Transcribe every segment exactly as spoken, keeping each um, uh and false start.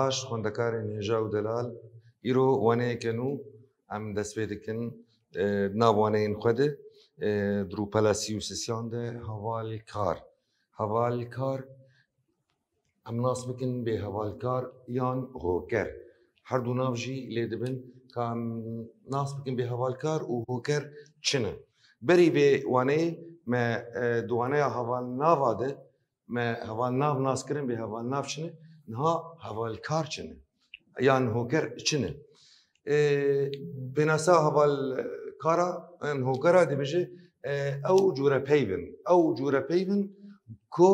Baş, xwendekarên hêja û delal, îro waneyeke nû em dest pê dikin, e, di nav waneyên xwe de, e, di rûpela sî û sisiyan de hevalkar. Hevalkar, em nas bikin bêhevalkar yan hoker. Her du nav jî lê dibin ka em nas bikin bêhevalkar û hoker çi ne. Berî vê waneyê me, e, di waneya hevalnava de me hevalnav nas kirin, bêhevalnav çi ne? Niha hevalkar çi ne? Yan hoker çi ne? E, pênasa hevalkara, em, hokera dibêje, e, ew cûre peyv in. Ew cûre peyv in ku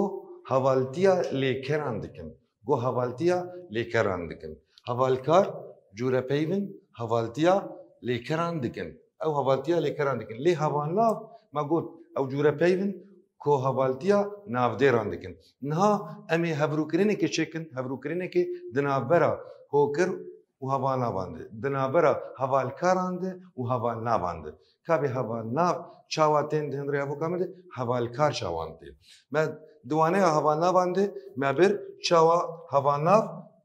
hevaltiya lêkeran dikin. Ku hevaltiya lêkeran dikin. Hevalkar cûre peyv in hevaltiya lêkeran dikin. Ew hevaltiya lêkeran dikin. Lê hevalnav, me got, ew cûre peyv in ku hevaltiya navdêran dikin. Niha em ê hevrûkirinekê çêkin, hevrûkirinekê di navbera hokir û hevalnavan de, di navbera hevalkaran de û hevalnavan de. Ka bêhevalnav çawa tên di hundirê hevoka me de, hevalkar çawan tên. Me di waneya hevalnavan de me bir çawa hevalnav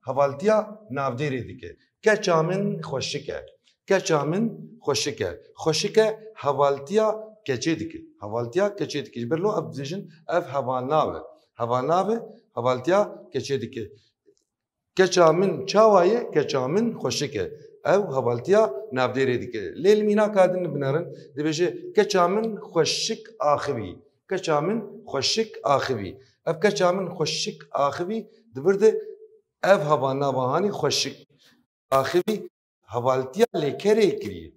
hevaltiya navdêrê dike. Keça min xweşik e. Keça min xweşik e. Xweşik e hevaltiya keçê dike. Hevaltiya keçê dike. Ji ber lo ev dibêjin, ev hevalnav e. Hevalnav e, hevaltiya keçê dike. Keça min çawa ye? Keça min xweşik e. Ew hevaltiya navdêrê dike. Lê li mînaka din binerin, dibêje, keça min xweşik axivî. Keça min xweşik axivî. Ev keça min xweşik axivî di vir de ev hevalnava hanî xweşik axivî hevaltiya lêkerê kiriye.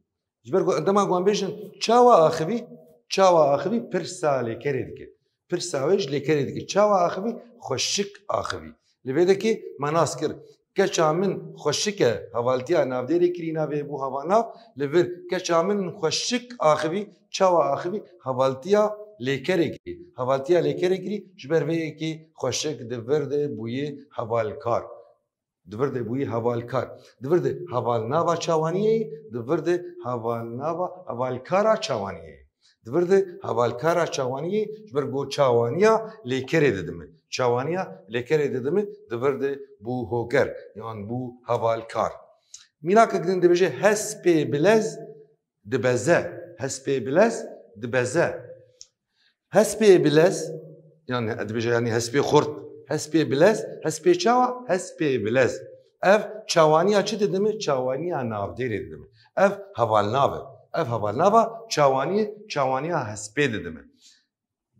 Ji ber ku dema ku em bêjin çawa axivî, çawa axivî pirsa lêkerê dike. Pirsa wê ji lêkerê dike. Çawa axivî? Xweşik axivî. Li vê dekê me nas kir. Keça min xweşik e, hevaltiya navdêrê kirî navê bû hevalnav. Li vir keça min xweşik axivî, çawa axivî? Hevaltiya lêkerê kirî. Hevaltiya lêkerê kirî ji ber vê yekê xweşik di vir de bûye hevalkar. Di vir de bûyî hevalkar. Di vir de hevalnava çawaniyê, di vir de hevalnava hevalkara çawaniyê. Di vir de hevalkara çawaniyê ji ber ku çawaniya lêkerê didime. Çawaniya lêkerê didime, di vir de bû hoker, yan bû hevalkar. Mînakek din dibêje, hespê bilez dibeze. Hespê bilez dibeze. Hespê bilez, yani dibêje, yani hespê xurt. Hespê bilez, hespê çawa? Hespê bilez. Ev çawaniya çi didime? Çawaniya navdêrê didime. Ev hevalnav e. Ev hevalnava çawaniyê, çawaniya hespê didime.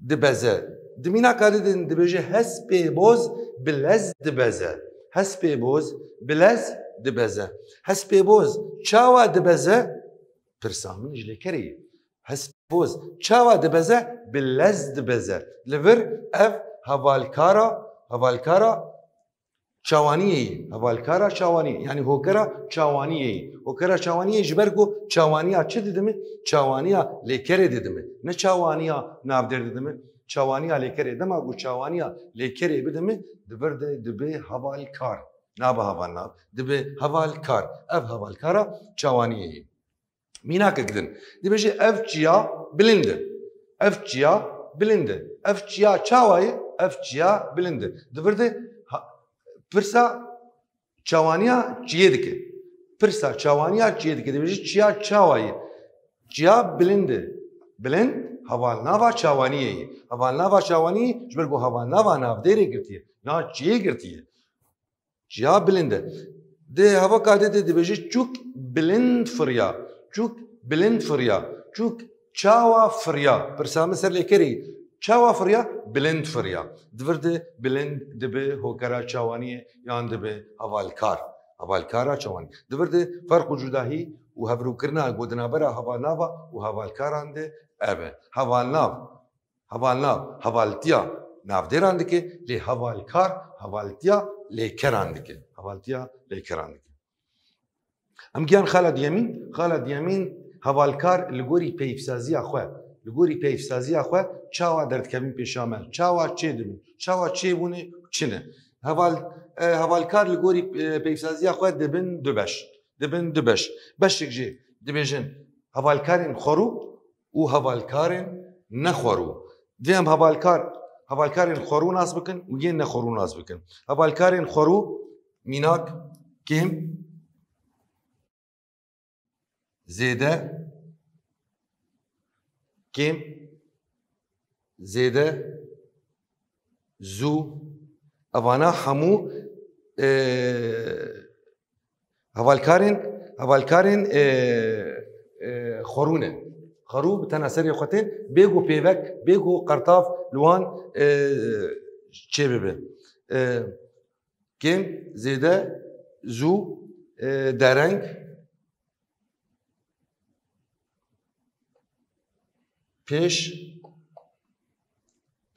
Dibeze. Di mînaka din dibêje, hespê boz bilez dibeze. Hespê boz bilez dibeze. Hespê boz çawa dibeze? Pirsa min ji lêkerê ye. Hespê boz çawa dibeze? Bilez dibeze. Li vir ev hevalkara, hevalkara çawaniyê ye. Hevalkara çawaniyê. Yani hokera çawaniyê ye. Hokera çawaniyê ji ber ku çawaniya çi didime? Çawaniya lêkerê didime. Ne çawaniya navdêr didime. Çawaniya lêkerê. Dema ku çawaniya lêkerê bidime, di vir de dibe hevalkar. Nabe hevalnav. Dibe hevalkar. Ev hevalkara çawaniyê ye. Mînakek din. Dibêje, ev çiya bilind e. Ev çiya bilind e. Ev çiya çawa ye? Ev çiya bilind e. Di vir de ha-, pirsa çawaniya çiyê dike. Pirsa çawaniya çiyê dike. Dibêje, çiya çawa ye? Çiya bilind e. Bilind hevalnava çawaniyê ye. Hevalnava çawaniyê ji ber ku hevalnava navdêrê girtiye. Ya çiyê girtiye. Çiya bilind e. Di hevoka de de dibêje, çûk bilind firiya. Çûk bilind firiya. Çûk çawa firiya? Pirsa min ser lêkerê. Çawa firiya? Bilind firiya. Di vir de bilind dibe hokera çawaniyê yan dibe hevalkar. Hevalkara çawanî. Di vir de ferq û cudahî û hevrûkirina ku di navbera hevalnava û hevalkaran de ev e. Hevalnav. Hevalnav hevaltiya navdêran dike, lê hevalkar hevaltiya lêkeran dike. Hevaltiya lêkeran dike. Em giyan xala duyemîn, xala duyemîn hevalkar li gorî peyvsaziya xwe, li gorî peyvsaziya xwe çawa derdikevin pêşa me, çawa çêdibin, çawa çêbûne çi ne. Heval, e, hevalkar li gorî, e, peyvsaziya xwe dibin du beş. Dibin du beş. Beşek jî dibêjin hevalkarên xwerû û hevalkarên nexwerû. Divê em hevalkar, hevalkarên xwerû nas bikin û yên nexwerû nas bikin. Hevalkarên xwerû mînak, kêm, zêde, kêm, zêde, zû. Evana hemû, e, hevalkarên, hevalkarên, e, e, xwerû ne. Xwerû bi tena serê xwe tên, bê ku pêvek, bê ku qertav li wan, e, çêbibe. E, kêm, zêde, zû, e, dereng, pêş,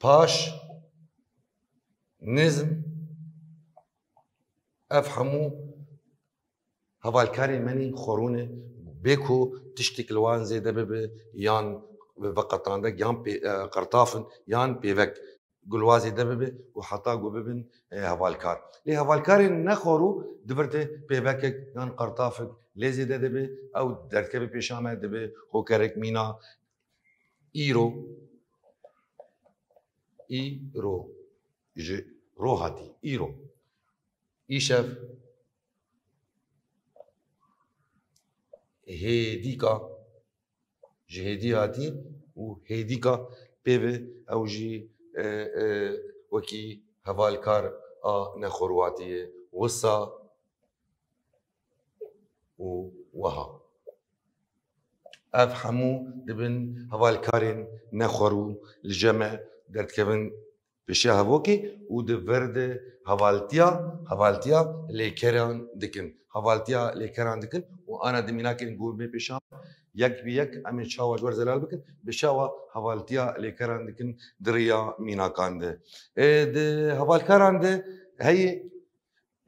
paş, nizm, ev hemû hevalkarên me nîn xwerû ne, bê ku tiştek li wan zêde bibe, yan veqetandek, yan pê-, e, qertaf in, yan pêvek. Gulwazê de bibe û heta ku bibin, e, hevalkar. Lê hevalkarên nexwerû di vir de pêvekek yan qertafek lê zêde dibe, ew derdikeve pêşa me, dibe hokerek mîna îro, îro, ji ro hatî, îro, îşev, hêdîka, ji hêdî hatî û hêdîka pê ve ew jî, e, e, wekî hevalkar a nexwerû hatiye, wisa û wiha. Ev hemû dibin hevalkarên nexwerû li cem me derdikevin pêşiya hevokê û di vir de hevaltiya, hevaltiya lêkeran dikin. Hevaltiya lêkeran dikin û ana di mînakên ku bê pêşan yek bi yek em ê çawa ji we re zelal bikin, bi çawa hevaltiya lêkeran dikin di riya mînakan de. E, di hevalkaran de heye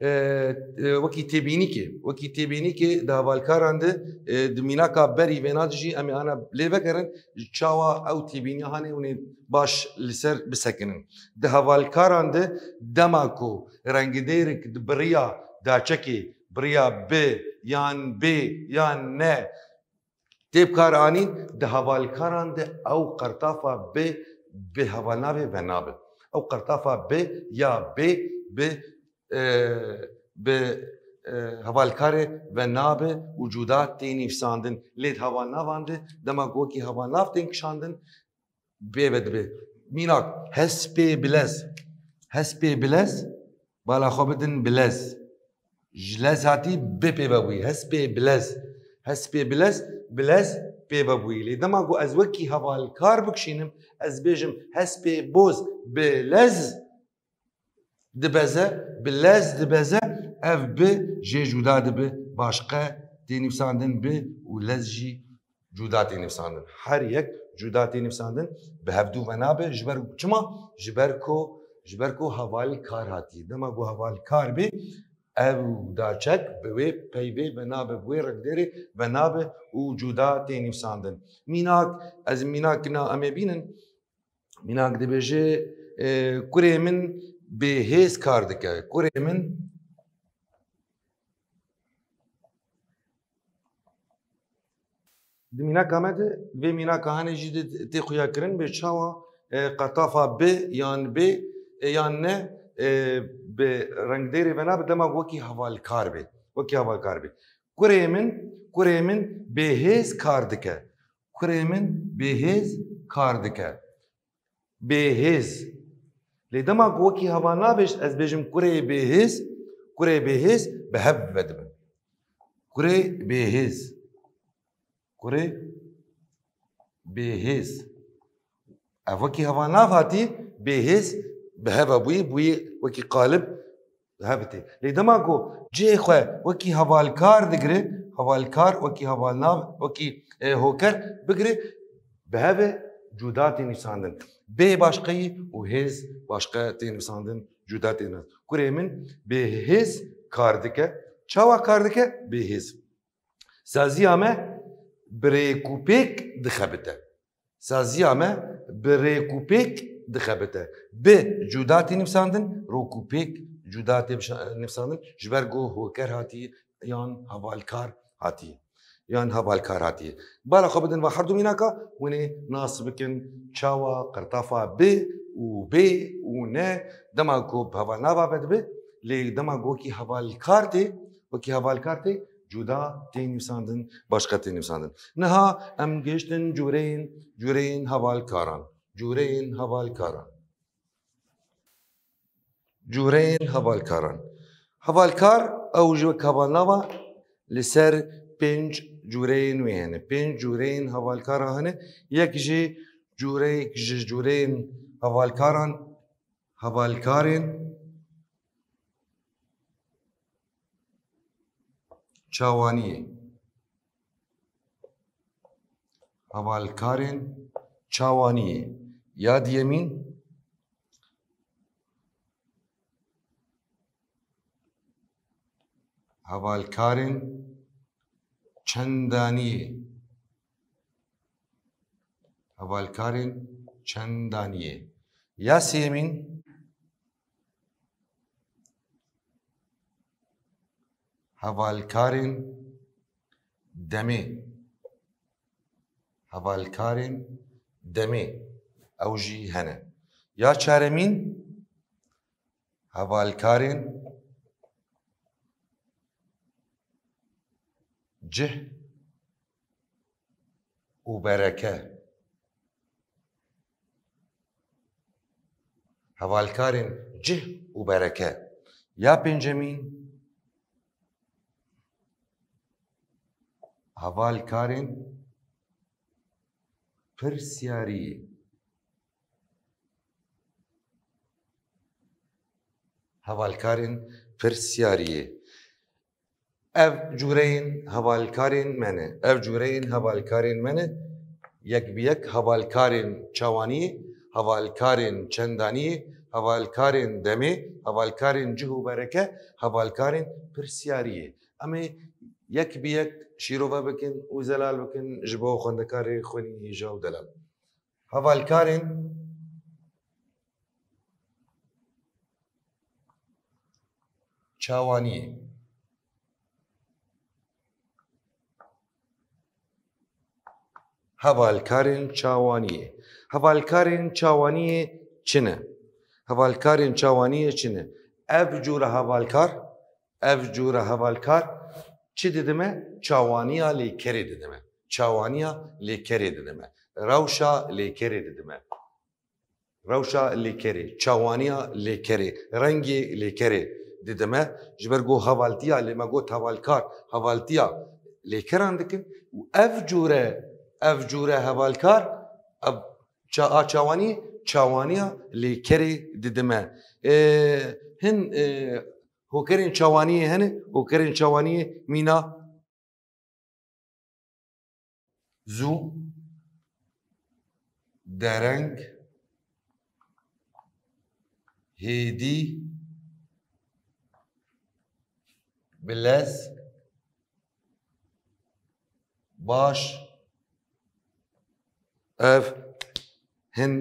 e, e, wekî têbînîkê, wekî têbînîkê di hevalkaran de, e, di mînaka berî vêna de jî em ê ana lê vegerin, çawa ew têbîniya hanê hûn ê baş li ser bisekinin. Di hevalkaran de dema ku rengidêrik di bi riya daçekê, bi riya bi yan bê yan ne, tê bi kar anîn, di hevalkaran de ew qertafa bi, bi hevalnavê venabe. Ew qertafa bi ya bê bi, e, bi, e, hevalkarê venabe û cuda tê nivîsandin. Lê di hevalnavan de dema ku wekî hevalnav tên kişandin, bê ve dibe. Mînak, hespê bilez. Hespê bilez, bala xwe bidin bilez. Ji lez hatî bi pê ve bûyî. Hespê bilez. Hespê bilez, bilez pê ve bûyî. Lê dema ku ez wekî hevalkar bikişînim, ez bêjim hespê boz bilez dibeze, bilez dibeze, ev bi jê cuda dibe, başqe tê nivîsandin bi û lez jî cuda tê nivîsandin. Her yek cuda tê nivîsandin, bi hevdû venabe. Ji ber çima? Ji ber ku, ji ber ku hevalkar hatiye. Dema ku hevalkar bê, ew daçek bi wê peyvê venabe, bi wê rengdêrê venabe û cuda tê nivîsandin. Mînak, ez mînak na em ê bînin. Mînak dibêje, e, kurê min bêhêz kar dike. Kurê min Di mînaka me de, vê mînaka hanê jî de tê xuyakirin, bê çawa, e, qertafa bi yan bê, e, yan ne, e, bi rengdêrê venabe dema wekî hevalkar bê. Wekî hevalkar bê. Kurê min, kurê min bêhêz kar dike. Kurê min bêhêz kar dike. Bêhêz. Lê dema ku wekî hevalnav bêj, ez bêjim kurê bêhêz, kurê bêhêz bi hev ve dibin. Kurê bêhêz. Kurê bêhêz. Ev wekî hevalnav hatî, bêhêz bi hev ve bûyî, bûyî wekî qalib hev tê. Lê dema ku cihê xwe wekî hevalkar digire, hevalkar wekî hevalnav, wekî, e, hoker bigire, bi hev ve cuda tê nivîsandin. Bê başqeyî û hêz başqe tê nivîsandin, cuda tê nivîsandin. Kurê min bêhêz kar dike. Çawa kar dike? Bêhêz. Saziya me bi rêkûpêk dixebite. Saziya me bi rêkûpêk dixebite. Bi cuda tê nivîsandin, rêkûpêk cuda tê bişa-, nivîsandin. Ji ber ku hoker hatî yan hevalkar hatî. Yan hevalkar hatî. Bala xwe bidin va her du mînaka, hûn ê nas bikin çawa qertafa bi û bê û ne dema ku bi hevalnava ve dibe, Lê dema ku wekî hevalkar tê, wekî hevalkar tê, cuda tê nivîsandin, başqa tê nivîsandin. Niha em gihiştin cûreyên, cûreyên hevalkaran. Cûreyên hevalkaran. Cûreyên hevalkaran. Hevalkar, ew ji wek hevalnava li ser pênc cûreyên wê hene. Pênc cûreyên hevalkara hene. Yek jî cûreyek ji cûreyên hevalkaran, hevalkarên çawaniyê. Hevalkarên çawaniyê. Ya diyemîn, hevalkarên çendaniyê. Hevalkarên çendaniyê. Ya sêyemîn, hevalkarên demê. Hevalkarên demê. Ew jî hene. Ya çaremîn, hevalkarên cih û bereke. Hevalkarên cih û bereke. Ya pêncemîn, hevalkarên pirsyariyê. Hevalkarên pirsyariyê. Ev cûreyên hevalkarên me ne. Ev cûreyên hevalkarên me ne. Yek bi yek hevalkarên çawaniyê, hevalkarên çendaniyê, hevalkarên demê, hevalkarên cih û bereke, hevalkarên pirsyariyê. Em ê yek bi yek şîrove bikin û zelal bikin ji bo xwendekarê xwînî hêja û delal. Hevalkarên çawaniyê. Hevalkarên çawaniyê. Hevalkarên çawaniyê çi ne? Hevalkarên çawaniyê çi ne? Ev cûre hevalkar, ev cûre hevalkar çi didime? Çawaniya lêkerê didime. Çawaniya lêkerê didime. Rewşa lêkerê didime. Rewşa lêkerê, çawaniya lêkerê, rengê lêkerê didime. Ji ber ku hevaltiya, lê me got hevalkar, hevaltiya lêkeran dikin û ev cûre, ev cûre hevalkar, ev ça-, a çawanî, çawaniya lêkerê didime. Ê, hin, ê, hokerên çawaniyê hene, hokerên çawaniyê mîna zû, dereng, hêdî, bilez, baş. Ev hin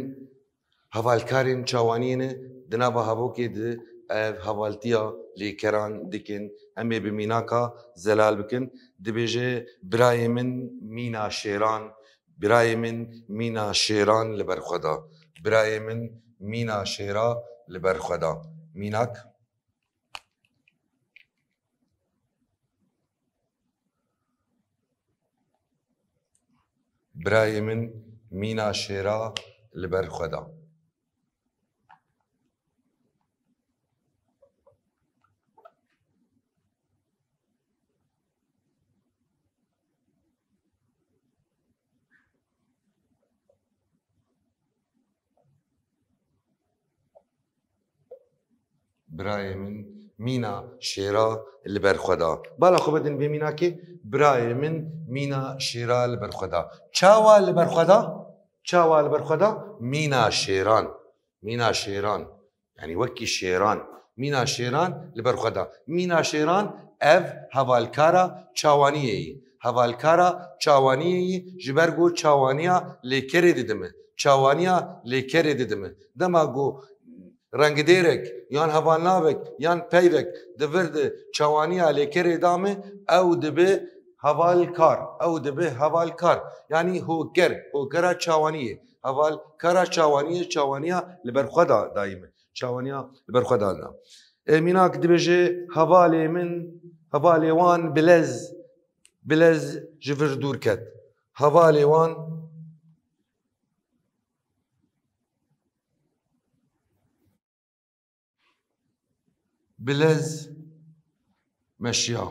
hevalkarên çawaniyê ne, di nava hevokê de ev hevaltiya lêkeran dikin. Em ê bi mînaka zelal bikin. Dibêje, birayê min mîna şêran, birayê min mîna şêran li ber xwe da. Birayê min mîna şêra li ber xwe da. Mînak. Birayê min mîna şêra li ber xwe da. Birayê min mîna şêra li ber xwe da. Bala xwe bidin vê mînakê, birayê min mîna şêra li ber xwe da. Çawa li ber xwe da? Çawa li ber xwe da? Mîna şêran. Mîna şêran. Yanî wekî şêran. Mîna şêran li ber xwe da. Mîna şêran ev hevalkara çawaniyê yî. Hevalkara çawaniyê yî ji ber ku çawaniya lêkerê didime. Çawaniya lêkerê didime. Dema ku rengdêrek yan hevalnavek yan peyvek di vir de çawaniya lêkerê dame, ew dibe hevalkar. Ew dibe hevalkar. Yanî hoker. Hokera çawaniyê. Hevalkara çawaniyê, çawaniya li ber xwe da dayî me. Çawaniya li ber xwe da dina. E, mînak dibêje, hevalê min, hevalê wan bilez, bilez ji vir dûr ket. Hevalê wan bilez meşiya.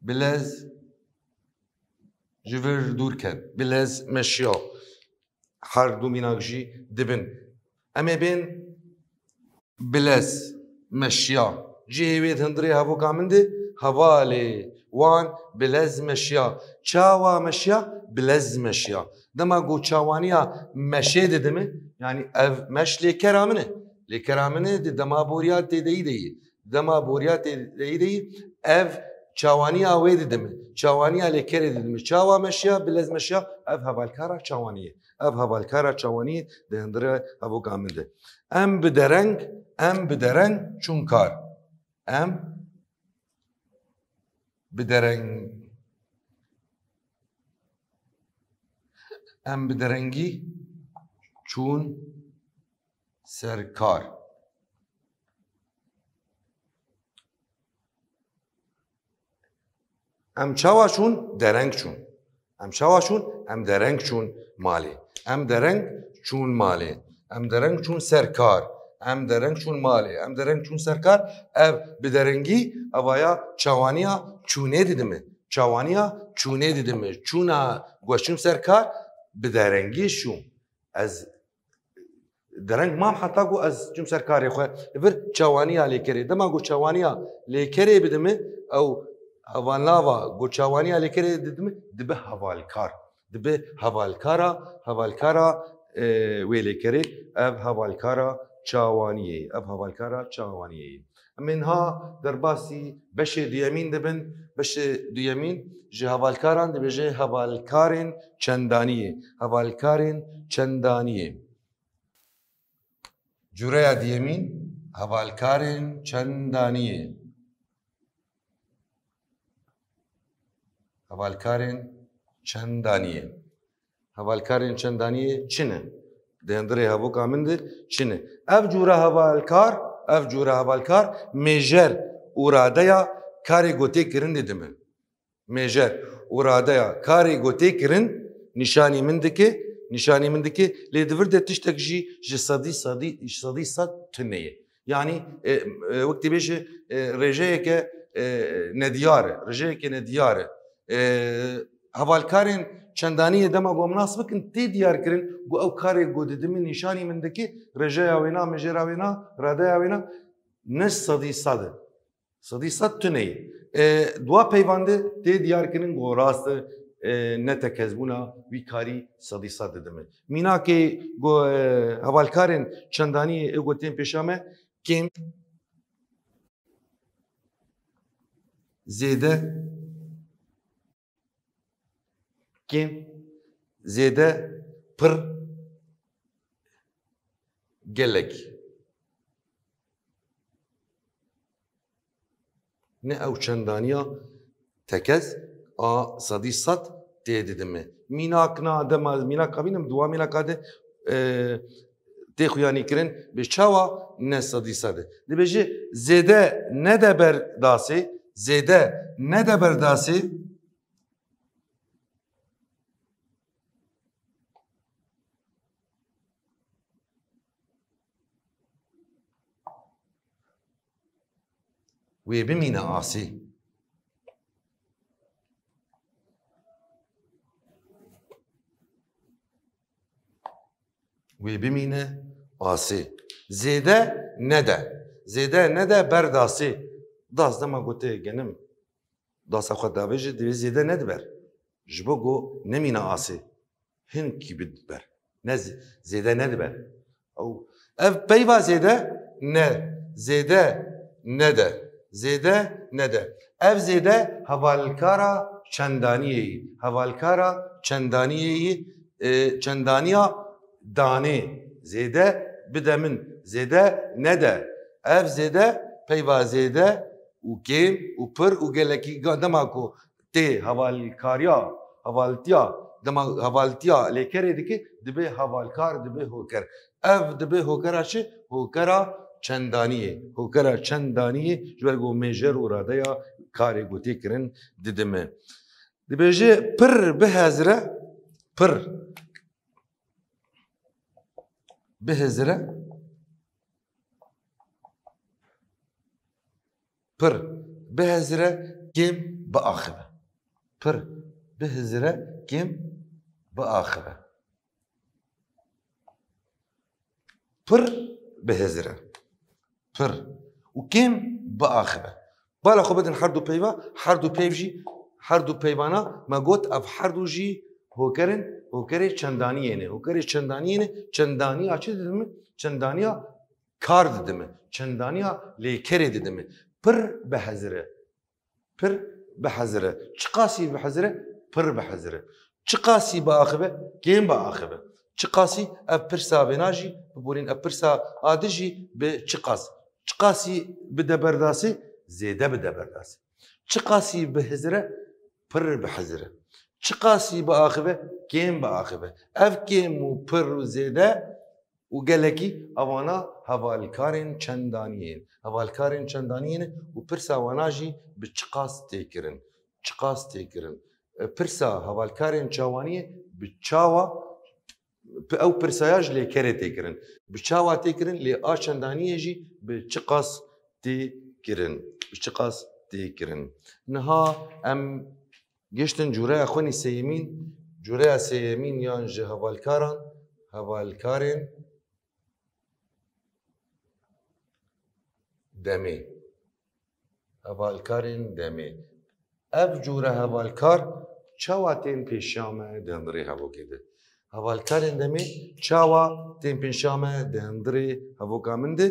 Bilez ji vir dûr ket. Bilez meşiya. Her du mînak jî dibin. Em ê bên bilez meşiya. Cihê wê di hundirê hevoka min de, hevalê wan bilez meşiya. Çawa meşiya? Bilez meşiya. Dema ku çawaniya meşê didime, yanî ev meş lêkera min e. Lêkera min e, di dema boriya têdeyî de yî. Dema boriya têdeyî de yî, ev çawaniya wê didime. Çawaniya lêkerê didime. Çawa meşiya, bilez meşiya, ev hevalkara çawanî ye. Ev hevalkara çawanî ye, di hundirê hevoka min de. Em bi dereng, em bi dereng çûn kar. Em bi dereng, em bi derengî çûn ser kar. Em çawa çûn? Dereng çûn. Em çawa çûn? Em dereng çûn malê. Em dereng çûn malê. Em dereng çûn ser kar. Em dereng çûn malê. Em dereng çûn ser kar. Ev bi derengî, evaya çawaniya çûnê didime. Çawaniya çûnê didime. Çûna, ku ez çûm ser kar, bi derengî çûm. Ez dereng mam heta ku ez çûm ser karê xwe. Li vir çawaniya lêkerê. Dema ku çawaniya lêkerê bidime, ew hevalnava ku çawaniya lêkerê didime, dibe hevalkar. Dibe hevalkara, hevalkara, e, wê lêkerê. Ev hevalkara çawaniyê. Ev hevalkara çawaniyê. Em ê niha derbasî beşê duyemîn dibin. Beşê duyemîn ji hevalkaran dibêje hevalkarên çendaniyê. Hevalkarên çendaniyê. Cûreya duyemîn, hevalkarên çendaniyê. Hevalkarên çendaniyê. Hevalkarên çendaniyê çi ne? Di hundirê hevoka min de çi ne? Ev cûre hevalkar, ev cûre hevalkar mêjer û radeya karê ku tê kirin didime. Mêjer û radeya karê ku tê kirin nîşanî min dike, nîşanî min dike, lê di vir de tiştek jî ji sedî sedî, ji sedî sed tune ye. Yanî, e, e, wek dibêje, e, rêjeyeke, e, nediyar e, rêjeyeke nediyar e. E, hevalkarên çendaniyê dema ku em nas bikin, tê diyar kirin ku ew karê ku didime nîşanî min dike, rêjeya wêna, mêjera wêna, radeya wêna, ne sedî sed e. Sedî sed tune ye. E, dua peyvan de tê diyar kirin ku rast e, e, ne tekezbûna wî karî sedî sed didime. Mînakê ku, e, hevalkarên çendaniyê ê ku tên pêşa me, kêm, zêde, kêm, zêde, pir, gelek. Ne ew çendaniya tekez a sedî sed tê didime. Mînak na dema, mînaka bînim, dua mînaka de, e, tê xuyanî kirin, bi çawa ne sedî sed e. Dibêje, zêde nede ber dasê, zêde nede ber dasê. Wê bimîne asê. Wê bimîne asê. Zêde nede. Zêde nede ber dasê. Das dema ku tê genim dasa xwe davêje, divê zêde nediber. Ji bo ku nemîne asê. Hinkî biber. Ne z-, zêde nediber. Ew, ev peyva zêde ne. Zêde nede. Zêde nede. Ev zêde hevalkara çendaniyê yî. Hevalkara çendaniyê yî, e, çendaniya danê. Zêde bide min. Zêde nede. Ev zêde peyva zêde û kêm û pir û gelekî ga-, dema ku tê hevalkariya, hevaltiya, dema hevaltiya lêkerê dike, dibe hevalkar, dibe hoker. Ev dibe hokera çi? Hokera çendaniyê, hokera çendaniyê ji ber ku mêjer û radeya karê ku tê kirin didime. Dibêje pir bihezire, pir bihezire, pir bihezire, kêm biaxive. Pir bihezire, kêm biaxive. Pir bihezire. Pir. Û kêm biaxive. Bala xwe bidin her du peyva, her du peyv jî, her du peyvana me got ev her du jî hokerin, hokerê çendaniyê ne. Hokerê çendaniyê ne, çendaniya çi didime? Çendaniya kar didime. Çendaniya lêkerê didime. Pir bihezire. Pir bihezire. Çiqasî bihezire? Pir bihezire. Çiqasî biaxive? Kêm biaxive. Çiqasî ev pirsa vêna jî, biborîn ev pirsa a di jî bi çiqas. Çiqasî bide berdasê? Zêde bide berdasê. Çiqasî bihezire? Pir bihezire. Çiqasî biaxive? Kêm biaxive. Ev kêm û pir û zêde û gelekî evana hevalkarên çendaniyê ne. Hevalkarên çendaniyê ne û pirsa wana jî bi çiqas tê kirin. Çiqas tê kirin. E, pirsa hevalkarên çawaniyê bi çawa, pi-, ew pirsa ya ji lêkerê tê kirin. Bi çawa tê kirin, lê a çendaniyê jî bi çiqas tê kirin. Bi çiqas tê kirin. Niha em Giştin cûreya xwe nî sêyemîn, cûreya sêyemîn yan ji hevalkaran, hevalkarên demê. Hevalkarên demê. Ev cûre hevalkar çawa tên pêşiya me di hundirê hevokê de? Hevalkarên demê çawa tên pêşiya me di hundirê hevoka min de?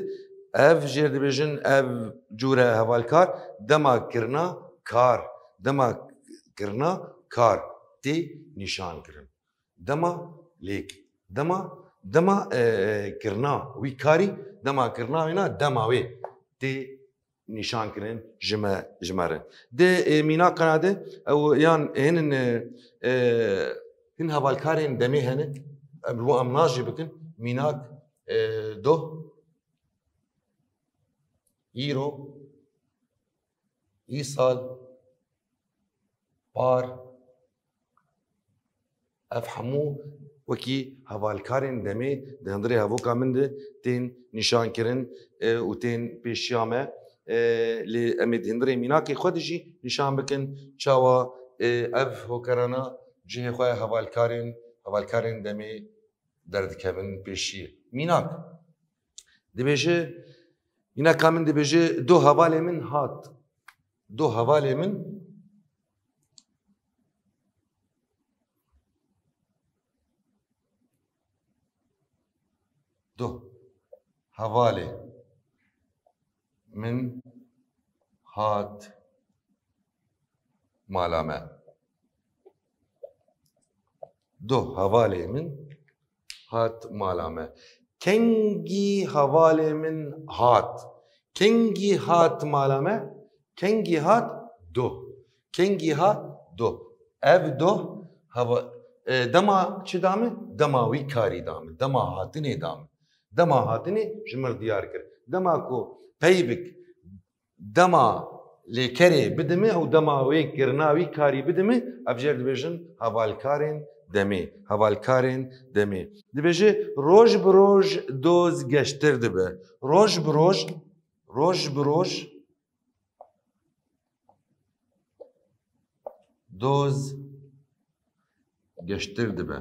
Ev jêr dibêjin, ev cûre hevalkar dema kirina kar, dema kirina kar tê nîşan kirin. Dema lêk, dema, dema, e, e, kirina wî karî, dema kirina wêna, dema wê tê nîşan kirin ji me, ji me re. Dê, e, mînakana de, ew yan hinin, e, e, hin hevalkarên demê hene, em, bo em nas jî bikin, mînak, e, doh, îro, îsal, par, ev hemû wekî hevalkarên demê di hundirê hevoka min de tên nîşan kirin, e, û tên pêşiya me. E, lê em ê di hundirê mînakê xwe de jî nîşan bikin çawa, e, ev hokerana cihê xwe hevalkarên, hevalkarên demê derdikevin pêşiyê. Mînak. Dibêje, mînaka min dibêje, du hevalê min hat. Du hevalê min, du hevalê min hat mala me. Du hevalê min hat mala me. Kengî hevalê min hat? Kengî hat mala me? Kengî hat? Doh. Kengî hat? Doh. Ev doh heva-, e, dema çi da min? Dema wî karî da min. Dema hatinê da min. Dema hatinê ji mir diyar kir. Dema ku peyvik dema lêkerê bidime û dema wê kirina wî karî bidime, ev jê re dibêjin hevalkarên demê. Hevalkarên demê. Dibêje, roj bi roj doz geştir dibe. Roj bi roj, roj bi roj doz geştir dibe.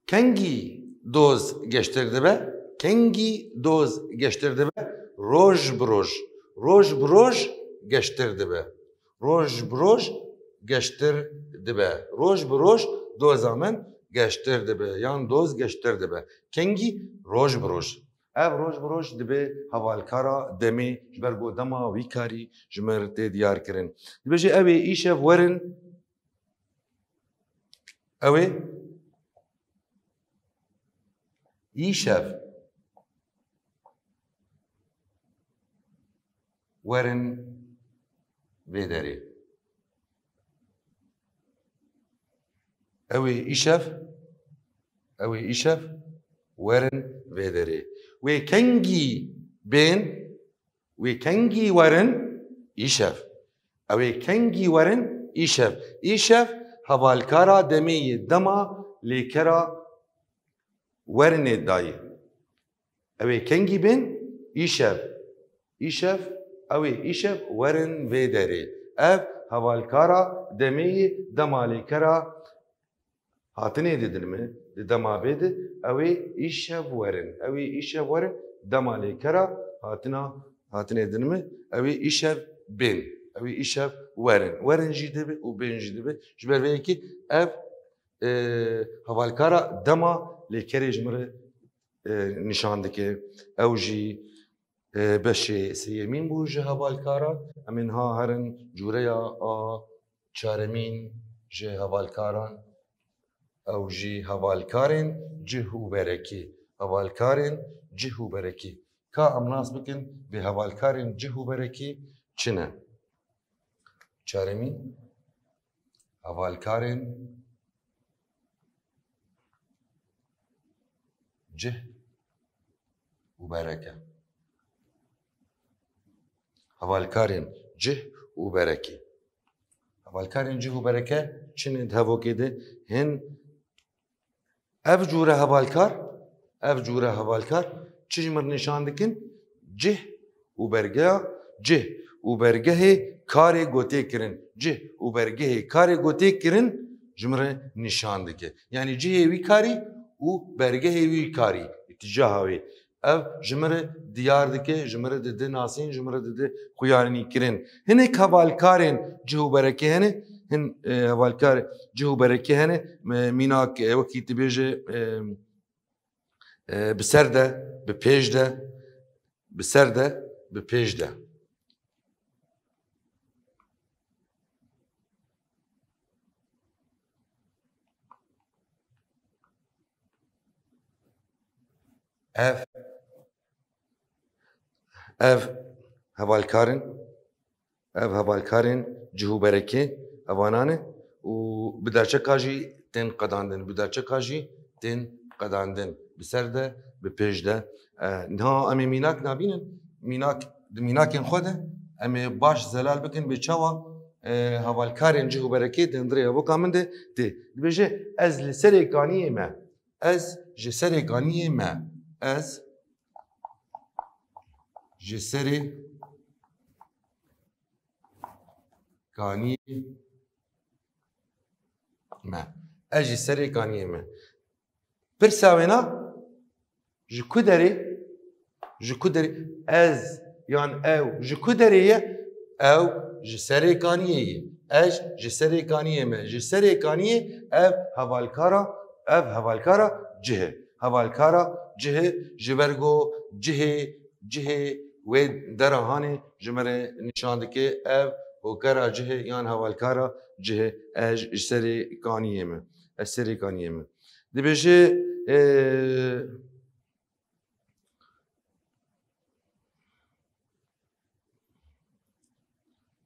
Kengî doz geştir dibe? Kengî doz geştir dibe? Roj bi roj. Roj bi roj geştir dibe. Roj bi roj geştir dibe. Roj bi roj doza min geştir dibe. Yan doz geştir dibe. Kengî? Roj bi roj. Ev roj bi roj dibe hevalkara demê, ji ber ku dema wî karî ji mir tê diyar kirin. Dibêje, ew ê îşev werin, ew ê îşev werin vê derê. Ew ê îşev, ew ê îşev werin vê derê. Wê kengî bên, wê kengî werin îşev. Ew ê kengî werin îşev. Îşev hevalkara demê yê, dema lêkera werinê dayê. Ew ê kengî bên? Îşev. Îşev, ew ê îşev werin vê derê. Ev hevalkara demê yê, dema lêkera hatinê didin min, di dema vê de, ew ê îşev werin. Ew ê îşev werin, dema lêkera hatina, hatinê din min, ew ê îşev bên. Ew ê îşev werin. Werin jî dibe û bên jî dibe. Ji ber vê yekê ev, e, hevalkara dema lêkerê ji min re, e, nîşan dike. Ew jî, e, beşê sêyemîn bû ji hevalkaran. Em ê niha herin cûreya a çaremîn ji hevalkaran. Ew jî hevalkarên cih û berekî. Hevalkarên cih û berekî. Ka em nas bikin vê hevalkarên cih û berekî çi ne? Çaremîn, hevalkarên cih û bereke. Hevalkarên cih û berekî. Hevalkarên cih û bereke çi ne di hevokê de? Hin ev cûre hevalkar, ev cûre hevalkar çi ji min re nîşan dikin? Cih û bergeya, cih û bergehê karê gotê kirin. Cih û bergehê karê gotê kirin ji min re nîşan dike. Yanî cihê wî karî û bergehê wî karî, îtîcaha wê. Ev ji min re diyar dike, ji min re dide nasîn, ji min re dide xuyanîkirin. Hinek hevalkarên cih û berekê hene, hin, e, hevalkar cih û berekê hene, e, mînak, e, wekî dibêje, e, e, bi ser de, bi pêş de, bi ser de, bi pêş de. Ev, ev hevalkar in, ev hevalkarên cih û berekê evanan e û bi derçeka jî tên qedandin, bi derçeka jî tên qedandin, bi ser de, bi pêş de. E, niha em ê mînak nabînin, mînak, di mînakên xwe de em ê baş zelal bikin bê çawa, e, hevalkarên cih û berekê di hundirê evoka min de tê. Dibêje, ez li serê kaniyê me. Ez ji serê kaniyê me. Ez ji serê kaniyê me. Ez ji serê kaniyê me. Pirsa wêna, ji ku derê? Ji ku derê? Ez yan ew ji ku derê ye? Ew ji serê kaniyê ye. Ez ji serê kaniyê me. Ji serê kaniyê ev hevalkara, ev hevalkara cih e. Hevalkara cih e, ji ber ku cihê, cihê wê dera hanê ji me re nîşan dike, ev hokera cih e yan hevalkara cih e. Ez ji serê kaniyê me. Ez serê kaniyê me. Dibêje, e,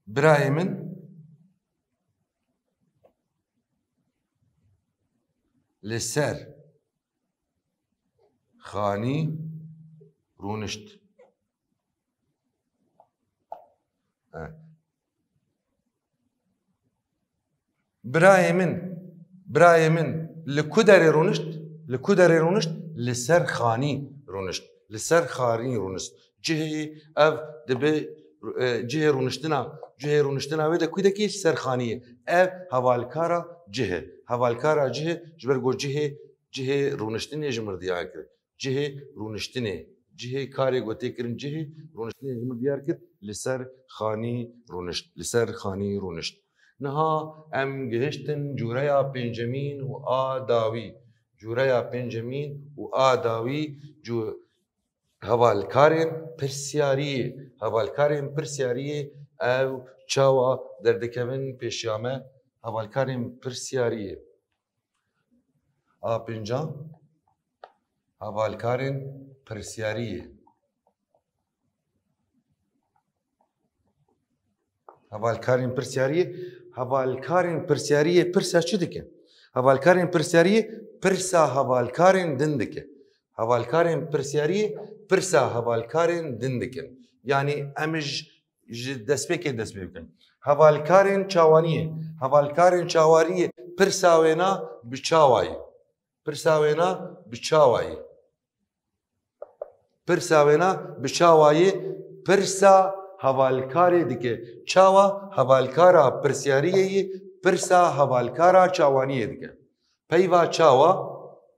birayê min li ser xanî rûnişt. Evet. Birayê min, birayê min li ku derê rûnişt? Li ku derê rûnişt? Li ser xanî rûnişt. Li ser xanî rûnişt. Cihê ev dibe, e, cihê rûniştina, cihê rûniştina wê de ku dekî? Li ser xanî ye. Ev hevalkara cih e. Hevalkara cih e, ji ber ku cihê, cihê rûniştinê ji mir diyar kir. Cihê rûniştinê, cihê karê ku tê kirin cihê rûniştinê ji min diyar kir, li ser xanî rûnişt, li ser xanî rûnişt. Niha em gihiştin cûreya pêncemîn û a dawî. Cûreya pêncemîn û a dawî cû-, hevalkarên pirsyariyê, hevalkarên pirsyariyê ew çawa derdikevin pêşiya me? Hevalkarên pirsyariyê. A pênca, hevalkarên pirsyariyê. Hevalkarên pirsyariyê, hevalkarên pirsyariyê pirsa çi dikin? Hevalkarên pirsyariyê pirsa hevalkarên din dike. Hevalkarên pirsyariyê pirsa hevalkarên din dikin. Yanî em ji, ji destpêkê dest pê bikin. Hevalkarên çawaniyê. Hevalkarên çawaniyê pirsa wêna bi çawa ye. Pirsa wêna bi çawa ye. Pirsa wêna bi çawa ye, pirsa hevalkarê dike. Çawa hevalkara pirsyariyê ye, pirsa hevalkara çawaniyê dike. Peyva çawa,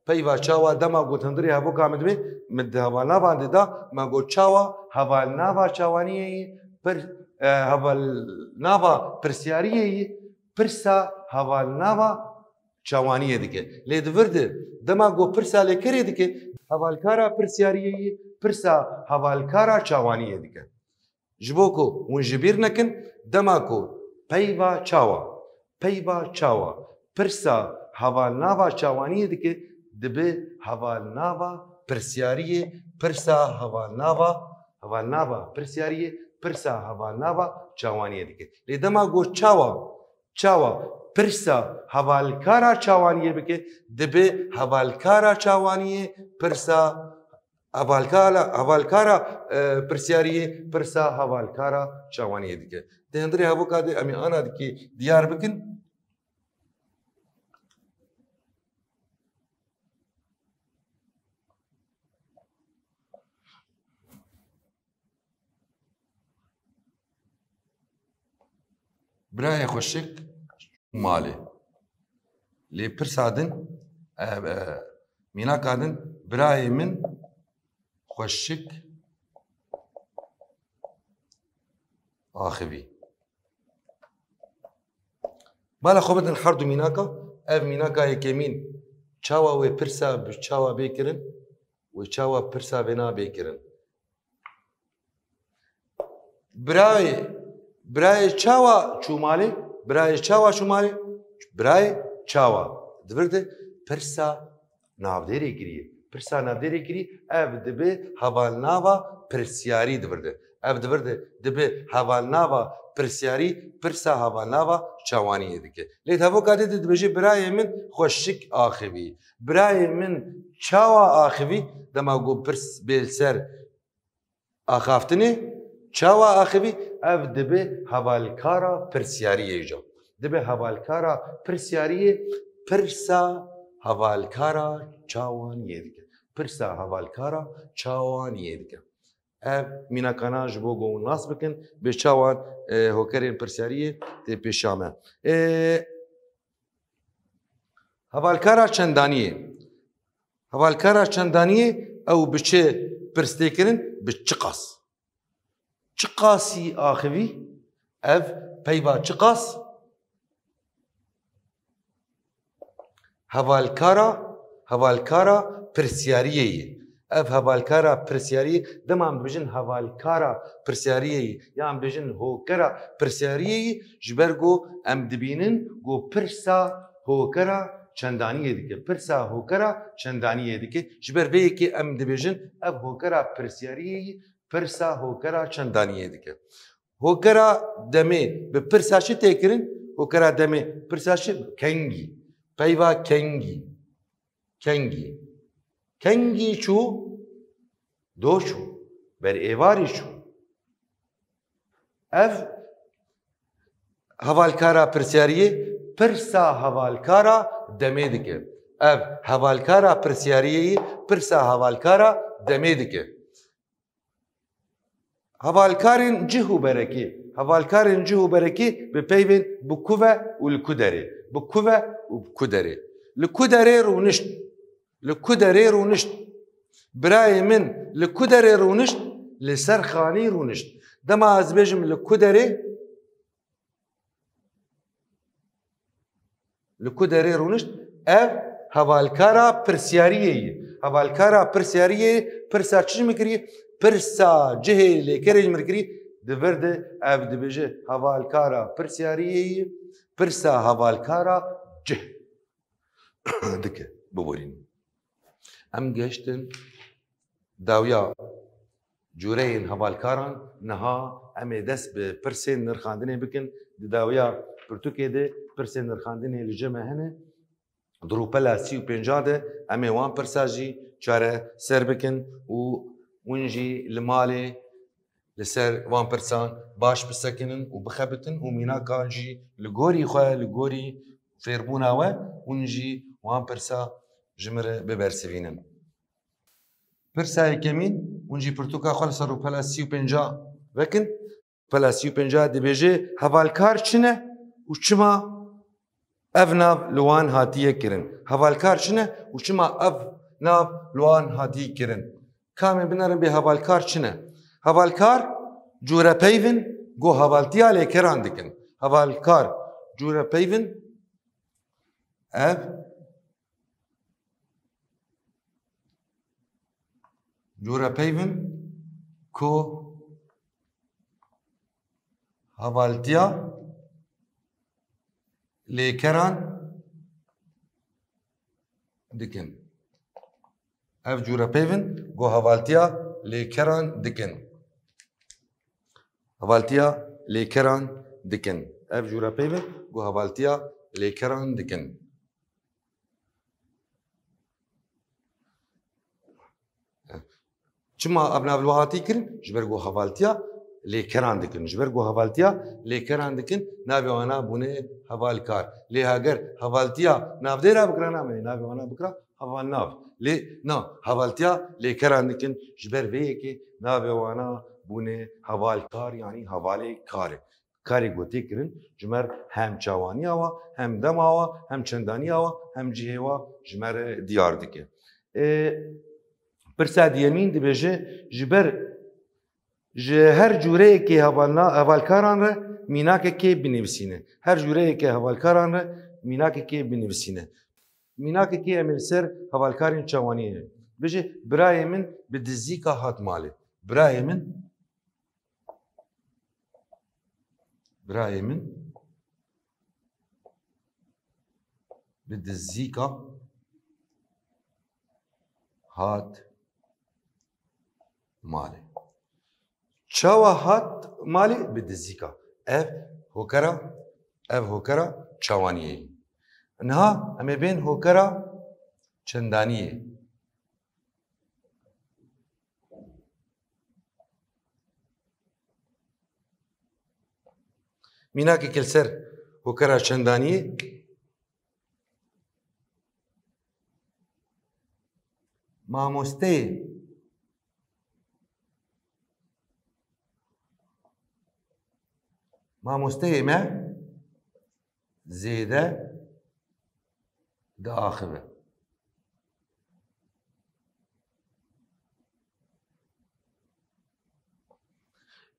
peyva çawa dema got hundirê hevoka min dibe, min di hevalnavan de da, me got çawa hevalnava çawaniyê ye, pir, e, hevalnava pirsyariyê ye, pirsa hevalnava çawaniyê dike. Lê di vir de dema ku pirsa lêkerê dike, hevalkara pirsyariyê yî pirsa hevalkara çawaniyê dike. Ji bo ku hûn ji bîr nekin, dema ku peyva çawa, peyva çawa pirsa hevalnava çawaniyê dike, dibe hevalnava pirsyariyê pirsa hevalnava, hevalnava pirsyariyê pirsa hevalnava çawaniyê dike. Lê dema ku çawa Çawa pirsa hevalkara çawaniyê bike, dibe hevalkara çawaniyê pirsa hevalkara, hevalkara, e, pirsyariyê pirsa hevalkara çawaniyê dike. Di hundirê hevoka de em ê ana dikî diyar bikin. Birayê xweşik malê. Lê pirsa din, e, e, mînaka din, birayê min xweşik axivî. Bala xwe bidin her du mînaka. Ev mînaka yekemîn, çawa wê pirsa bi çawa bê kirin, wê çawa pirsa vêna bê kirin. Birayê, birayê çawa çû malê? Birayê çawa çû malê? Birayê çawa? Di vir de pirsa navdêrê kiriye. Pirsa navdêrê kirî, ev dibe hevalnava pirsyarî di vir de. Ev di vir de dibe hevalnava pirsyarî, pirsa hevalnava çawaniyê dike. Lê di hevoka dê de dibêje birayê min xweşik axivî. Birayê min çawa axivî? Dema ku pirs bê li ser axaftinê, çawa axivî? Ev dibe hevalkara pirsyariyê îca. Dibe hevalkara pirsyariyê, pirsa hevalkara çawaniyê dike. Pirsa hevalkara çawaniyê dike. Ev mînakana ji bo ku nas bikin, bê çawan, e, hokerên pirsyariyê tê pêşiya me. E, Hevalkara çendaniyê. Hevalkara çendaniyê ew bi çi pirs tê kirin? Bi çiqas. Çiqasî axivî? Ev peyva çiqas? Hevalkara, hevalkara pirsyariyê yî. Ev hevalkara pirsyariyê, dema em dibêjin hevalkara pirsyariyê yî, yan bêjin hokera pirsyariyê yî, ji ber ku em dibînin ku pirsa hokera çendaniyê dike. Pirsa hokera çendaniyê dike. Ji ber vê yekê em dibêjin ev hokera pirsyariyê yî, pirsa hokera çendaniyê dike. Hokera demê bi pirsa çi tê kirin? Hokera demê pirsa çi? Kengî. Peyva kengî. Kengî. Kengî çû? Do çû. Ber êvarî çû. Ev hevalkara pirsyariyê pirsa hevalkara demê dike. Ev hevalkara pirsyariyê yî pirsa hevalkara demê dike. Hevalkarên cih û berekê. Hevalkarên cih û berekê bi peyvên bi ku ve û li ku derê. Bi ku ve û bi ku derê. Li ku derê rûnişt. Li ku derê rûnişt. Birayê min li ku derê rûnişt? Li ser xanî rûnişt. Dema ez bêjim li ku derê? Li ku derê rûnişt? Ev hevalkara pirsyariyê yî. Hevalkara pirsyariyê pirsa çi ji min kirî? Pirsa cihê lêkerê ji min kirî. Di vir de ev dibêje hevalkara pirsyariyê yî. Pirsa hevalkara cih dike. Biborîn. Em gehiştin dawiya cûreyên hevalkaran. Niha em ê dest bi pirsên nirxandinê bikin. Di dawiya pirtûkê de pirsên nirxandinê li cem me hene. Di rûpela sî û pênca de em ê wan pirsa jî çareser bikin û hûn jî li malê li ser van pirsan baş bisekinin û bixebitin û mînakan jî li gorî xwe, li gorî fêrbûna we, hûn jî wan pirsa ji min re bibersivînin. Pirsa yekemîn, hûn jî pirtûka xwe li ser rûpela sî û pênca vekin. Rûpela sî û pênca dibêje, hevalkar çi ne û çima ev nav li wan hatiye kirin? Hevalkar çi ne û çima ev nav li wan hatiye kirin? Ka em ê binerin bê hevalkar çi ne? Hevalkar cûrepeyv in ku hevaltiya lêkeran dikin. Hevalkar cûrepeyv in, ev cûrepeyv in ku hevaltiya lêkeran dikin. Ev cûrepeyv in ku hevaltiya lêkeran dikin. Hevaltiya lêkeran dikin. Ev cûrepeyv in ku hevaltiya lêkeran dikin. Çima ev nav li we hatî kirin? Ji ber ku hevaltiya lêkeran dikin. Ji ber ku hevaltiya lêkeran dikin, navê wana bûne hevalkar. Lê heger hevaltiya navdêra bikira, namenê navê wana bikira hevalnav. Lê na, hevaltiya lêkeran dikin. Ji ber vê yekê navê wana bûne hevalkar, yanî hevalê kar e. Karê ku tê kirin ji me re hem çawaniya wa, hem dema wa, hem çendaniya wa, hem cihê wa ji me re diyar dike. Ê, pirsa diyemîn dibêje, ji ber, ji her cûreyekê hevalna-, hevalkaran re mînakekê binivîsîne. Her cûreyekê hevalkaran re mînakekê binivîsîne. Mînakekê em ê li ser hevalkarên çawaniyê ne. Dibêje, birayê min bi dizîka hat malê. Birayê min Birayê min bi dizîka hat malê. Çawa hat malê? Bi dizîka. Ev hokera, ev hokera çawaniyê ye. Niha em ê bên hokera çendaniyê. Mînakeke li ser hokera çendaniyê. Mamosteyê. Mamosteyê me zêde diaxive.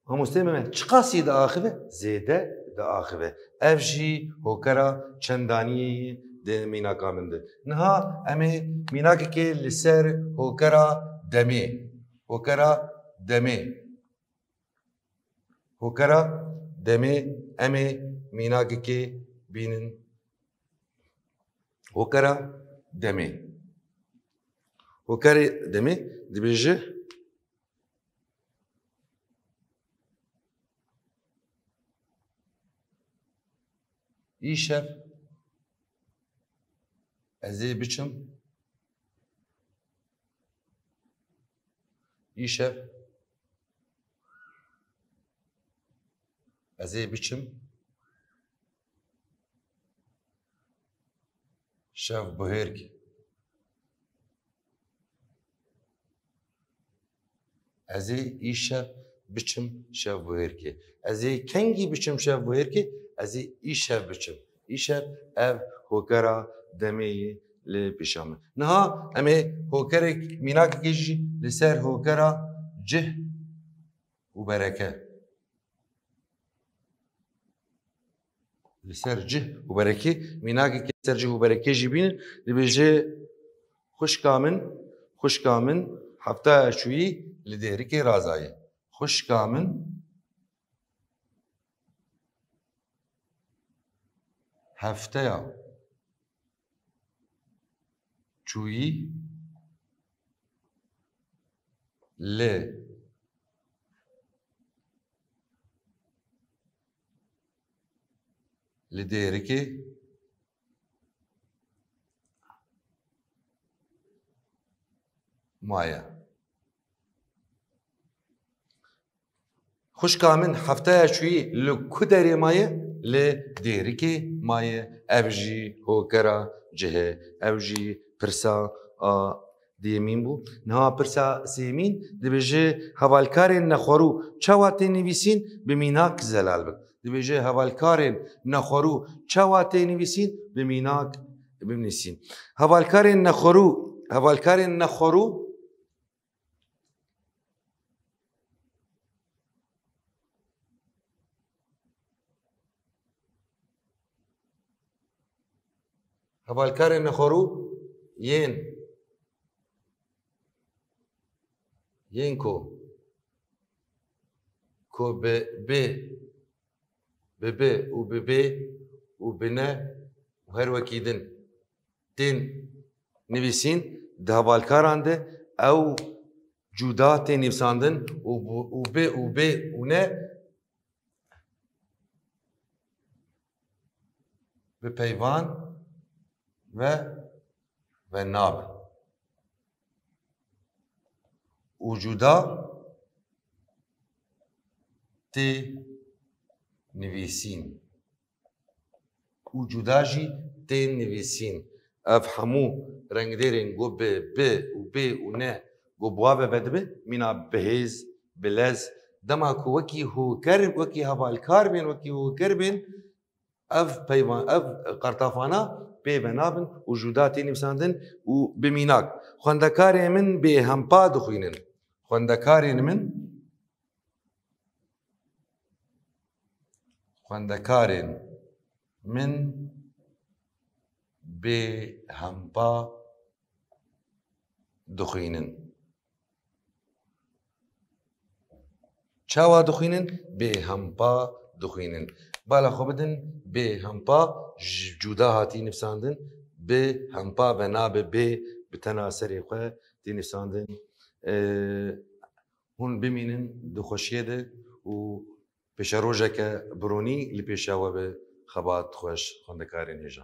Mamosteyê me çiqasî diaxive? Zêde diaxive. Ev jî hokera çendaniyê di mînaka min de. Niha em ê mînakekê li ser hokera demê. Hokera demê. Hokera demê, em ê mînakekê bînin. Hokera demê. Hokerê demê dibêje, Îşev ez ê biçim, îşev ez ê biçim şevbihêrkê. Ez ê îşev biçim şevbihêrkê. Ez ê kengî biçim şevbihêrkê? Ez ê îşev biçim. Îşev ev hokera demê yê li pêşa min. Niha em ê hokerek, mînakekê jî li ser hokera cih û bereke. Li ser cih û berekê, mînakekê li ser cih û berekê jî bînin, dibêje, xwişka min, xwişka min heftaya çûyî li Dêrikê razayê. Xwişka min hefteya çûyî li, li Dêrikê maye. Xwişka min hefteya çûyî li ku derê maye? Li Dêrikê maye. Ev jî hokera cih e. Ev jî pirsa a duyemîn bû. Niha pirsa sêyemîn dibêje, hevalkarên nexwerû çawa tê nivîsîn? Bi mînak zelal bin. Dibêje, hevalkarên nexwerû çawa tê nivîsîn? Bi mînak binivîsîn. Hevalkarên nexwerû, hevalkarên nexwerû Hevalkarên nexwerû yên, yên ku, ku bi bi, bi bi û bi bê û bi ne û her wekî din tên nivîsîn, di hevalkaran de ew cuda tên nivîsandin û bu-, û bi û bê û ne bi peyvan ve ve nabin. Û cuda tê nivîsîn. Û cuda jî tên nivîsîn. Ev hemû rengdêrên ku bi bi û bê û ne ku bi wa ve vedibe, mîna bihêz, bilez, dema ku wekî hoker, wekî hevalkar bên, wekî hoker bên, ev peyvan, ev qertafana pê ve nabin û cuda tê nivîsandin û bi mînak. Xwendekarên min bêhempa dixwînin. Xwendekarên min, xwendekarên min bêhempa dixwînin. Çawa dixwînin? Bêhempa dixwînin. Bala xwe bidin, bêhempa ji cuda hatî nivîsandin, bi hempa ve nabe bê bi tena serê xwe tê nivîsandin. Ee, hûn bimînin di xweşiyê de û pêşerojeke bironî li pêşiya we be. Xebat xweş, xwendekarên hêja.